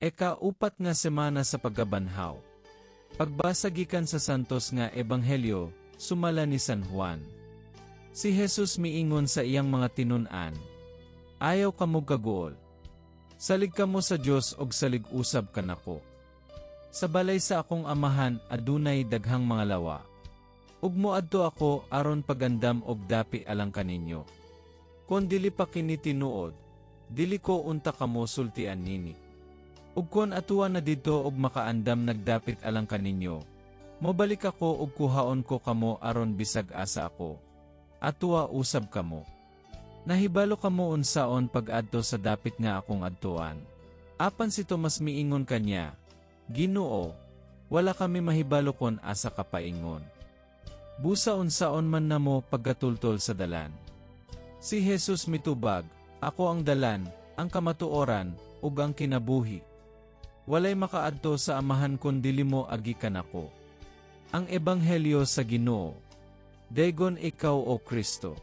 Eka-upat nga semana sa pagkabanhaw. Pagbasa gikan sa Santos nga Ebanghelyo, sumala ni San Juan. Si Jesus miingon sa iyang mga tinun-an, "Ayaw kamo kaguol. Salig kamo sa Dios og salig usab kanako. Sa balay sa akong Amahan adunay daghang mga lawa. Ug moadto ako aron pagandam og dapi alang kaninyo. Kon dili pa kini tinuod, dili ko unta kamo sultian nini. Ug kon atuan na didto og makaandam nag dapit alang kaninyo, mobalik ako ug kuhaon ko kamo aron bisag asa ako, atua usab kamo. Nahibalo kamo unsaon pag-adto sa dapit nga akong adtuan." Apan si Tomas miingon kaniya, "Ginoo, wala kami mahibalo kon asa ka paingon. Busa unsaon man namo pagkatultol sa dalan?" Si Jesus mitubag, "Ako ang dalan, ang kamatuoran, ug ang kinabuhi. Walay makaadto sa Amahan kon dili mo agi kanako." Ang Ebanghelyo sa Ginoo. Daygon ikaw, O Kristo.